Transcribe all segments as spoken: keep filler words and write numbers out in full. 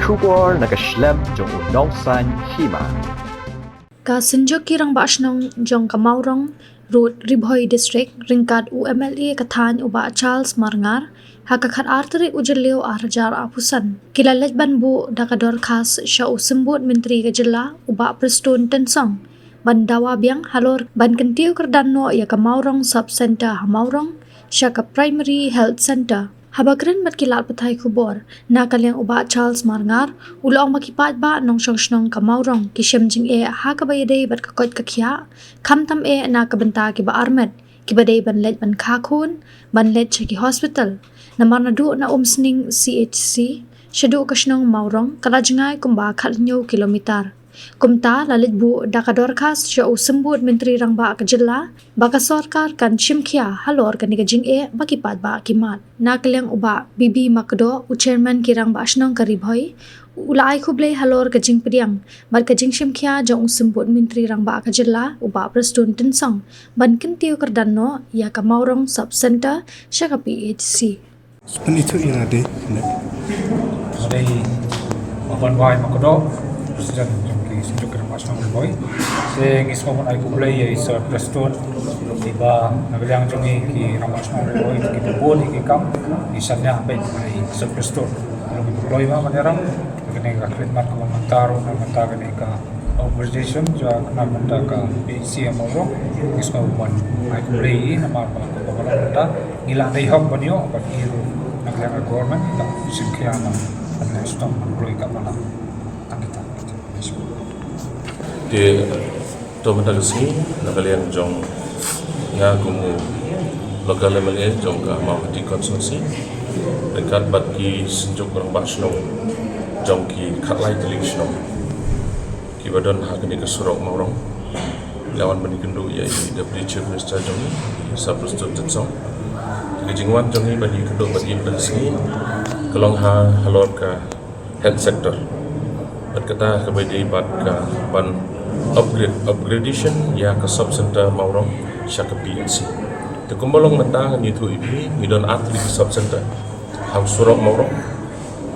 Khubor na ka shlem jong u nongsan hima. Ka Synjuk ki Rangbah Shnong jong ka Mawrong Road, Ri Bhoi District, ryngkat u M L A ka thaiñ u Bah Charles Marngar, ha ka khat ar tarik u Jylliew ar hajar arphew san, ki la leit ban buh da ka dorkhas sha u Symbud Myntri ka Jylla u Bah Prestone Tynsong, ban dawa biang halor ban kyntiew kyrdan noh ïa ka Mawrong Sub Centre ha Mawrong sha ka Primary Health Centre. Haba kren bad ki lad pathai khubor, na ka liang u Bah Charles Marngar u la ong ba ki paidbah nongshong shnong ka Mawrong ki shem jingeh ha kaba ïadei bad ka koit ka khiah, khamtam eh na ka bynta kiba armet, kiba dei ban leit ban kha khun, ban leit sha ki hospital. Namar naduh na Umsning C H C shaduh ka shnong Mawrong ka la jngai kumba khathynñiew kilometer. Kumta la leit buh da ka dorkhas sha u Symbud Myntri Rangbah ka Jylla ba ka sorkar kan shim khia halor kane ka jingeh ba ki paidbah ki mad. Na ka liang u Bah B B Makdoh, u Chairman ki Rangbah Shnong ka Ri Bhoi, u la ai khublei halor ka jingpdiang bad ka jingshim khia jong u Symbud Myntri Rangbah ka Jylla u Bah Prestone Tynsong ban kyntiew kyrdan noh ïa ka Mawrong Sub Centre sha ka P H C. Spin itu ina dei. Dei Maban Wai Makdoh, President jong ki Synjuk ki Rangbah Shnong Ri Bhoi. Te ngi sngewbha ban ai khublei ïa i Sir Prestone, iba na ka liang jong ngi ki Rangbah Shnong Ri Bhoi, ki bun ki kam, i shaniah bad i Sir Prestone. Long i kloi ma ban ïarap kane ka khlieh mat kaba mynta ruh, na mynta kane ka organization, ja kane mynta ka P H C ha Mawrong, ngi sngewbha ban ai khublei namar ba kaba ka long mynta ngi la dei hok ban ïoh, bad ngi ruh na ka liang ka government ngi la shim khia ban leh sdang ban kloi kaba la tang kita. Te to mynta ka sngi na ka liang jong nga kum u local M L A jong ka Mawhati constituency, ryngkat bad ki Synjuk Rangbah Shnong jong ki khatlai tylli ki shnong kiba don ha kane ka surok Mawrong, la wan ban ïakynduh ïa i Deputy Chief Minister jong ngi, i Sir Prestone Tynsong. Te ka jingwan jong ngi ban ïakynduh bad i mynta ka sngi ka long ha halor ka health sector. Bad kata kaba dei bad ka ban upgrade, upgradation ïa ka sub center Mawrong sha ka P H C. Te kumba long mynta ngan ïathuh ïa phi, ngi don ar tylli ki sub center ha surok Mawrong.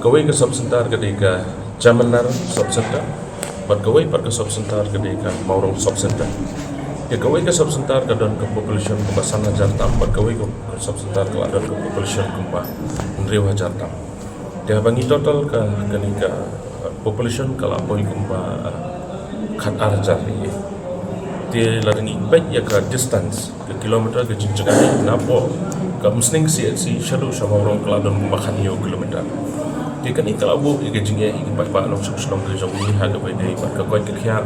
Kawei ka sub center ka dei ka Jamanar sub center, bad kawei pat ka sub center ka dei ka Mawrong sub center. Te kawei ka sub center ka don ka population kumba san hajar tam, bad kawei ka sub center ka la don ka population kumba hynriew hajar tam. Te haba ngi total ka, kane ka, uh, population ka la poi kumba, uh, khat ar hajar ri. Te lada ngi peit ïa ka distance, ka kilometer, ka jingjngai napoh ka Umsning C H C shaduh sha Mawrong ka la don kumba khathynñiew kilometer. Te kane ka la buh ïa ka jingeh ïa ki paidbah nongshong shnong ka jong ngi ha kaba dei bad ka koit ka khiah,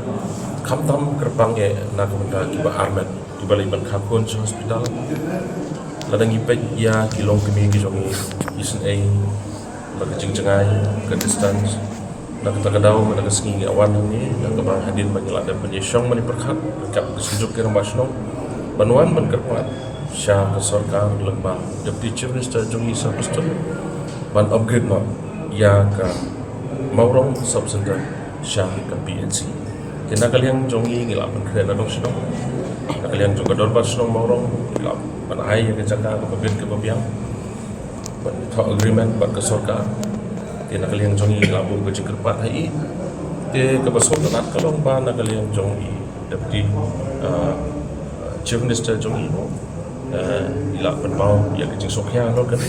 khamtam kyrpang eh na ka bynta kiba armet, kiba leit ban kha khun sha hospital. Lada ngi peit ïa ki longkmie ki jong ngi, isynei, ba ka jingjngai, ka distance, na kata ka daw, na ka sngi ngi wan hangne, na kaba hadien ba ngi la dep ban ïashong ban ïapyrkhat ryngkat ka Synjuk ki Rangbah Shnong ban wan ban kyrpad sha ka sorkar lyngba Deputy Chief Minister jong ngi Sir Prestone ban upgrade noh ïa ka Mawrong Sub Center sha ka P H C. Te na ka liang jong ngi ngi la pynkhreh na dong shnong, na ka liang jong ka Dorbar Shnong Mawrong ngi la pynai ïa ka jaka kaba bit kaba biang ban thoh agreement bad ka sorkar. Te na ka liang jong ngi ngi la buh ka jingkyrpad ha i. Te kaba sngewtynnat ka long ba na ka liang jong i Deputy, uh, Chief Minister jong i, uh, i la pynpaw ïa ka jingsngewkhia halor kane.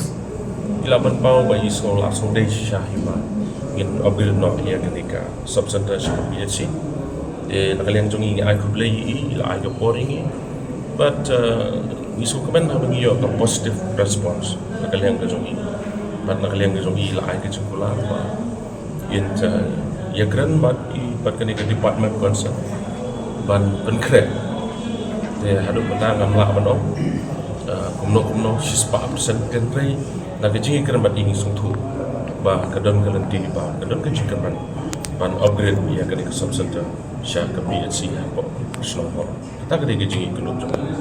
I la pynpaw ba i sngew la sngewdei shisha hi ba ngin upgrade noh ïa kane ka sub center sha ka P H C. Te na ka liang jong ngi ngi ai khublei ïa i, i la ai ka por ïa ngi. But, uh, ngi sngewkmen haba ngi ïoh ka positive response na ka liang ka jong i. But na ka liang ka jong i i la ai ka jingkular ba in, uh, ïakren bad i, bad kane ka department concern ban pynkhreh. Te haduh mynta ngam lah ban ong, uh, kumno kumno shispah percent, hynrei na ka jingïakren bad i ngi sngewthuh ba ka don ka lynti ba ka don ka jingkyrmen ban upgrade ïa kane ka sub center sha ka P H C hapoh shnong Mawrong. Kata ka dei ka jingïakynduh jong ngi.